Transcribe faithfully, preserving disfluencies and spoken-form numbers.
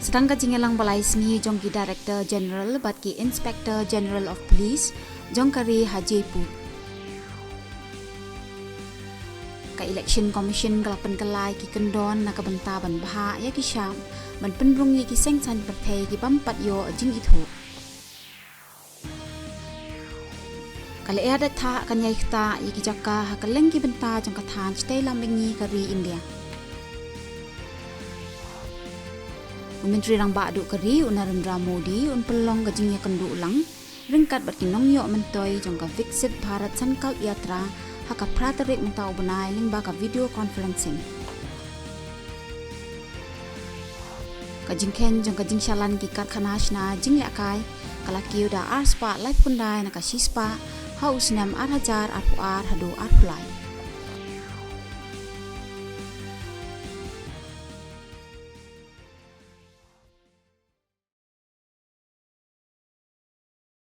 Tang ka jingïalang ba lai sngi jong ki Director General bad ki Inspector General of Police jong ka ri ha Jaipur. Ka Election Commission ka la pynkylla ïa ki kyndon na ka bynta ban bhah ïa ki shap ban pynrung ïa ki seng saiñ pyrthei ki bym pat ïoh jingithuh. Ka lyer dait thah kan ïai ktah ïa ki jaka ha kylleng ki bynta jong ka thaiñ shatei lam mihngi ka ri India. U Myntri Rangbah duh ka ri u Narendra Modi un pynlong ka jingïakynduh lang ryngkat bad ki nongïoh myntoi jong ka Viksit Bharat Sankalp Yatra ha ka phra tarik mynta u bnai lyngba ka video conferencing. Ka jingkheiñ jong ka jingshalan ki karkhana shna jinglehkai ka la kiew da arspah laiphew khyndai na ka shispah ha u snem ar hajar arphew ar haduh arphew lai.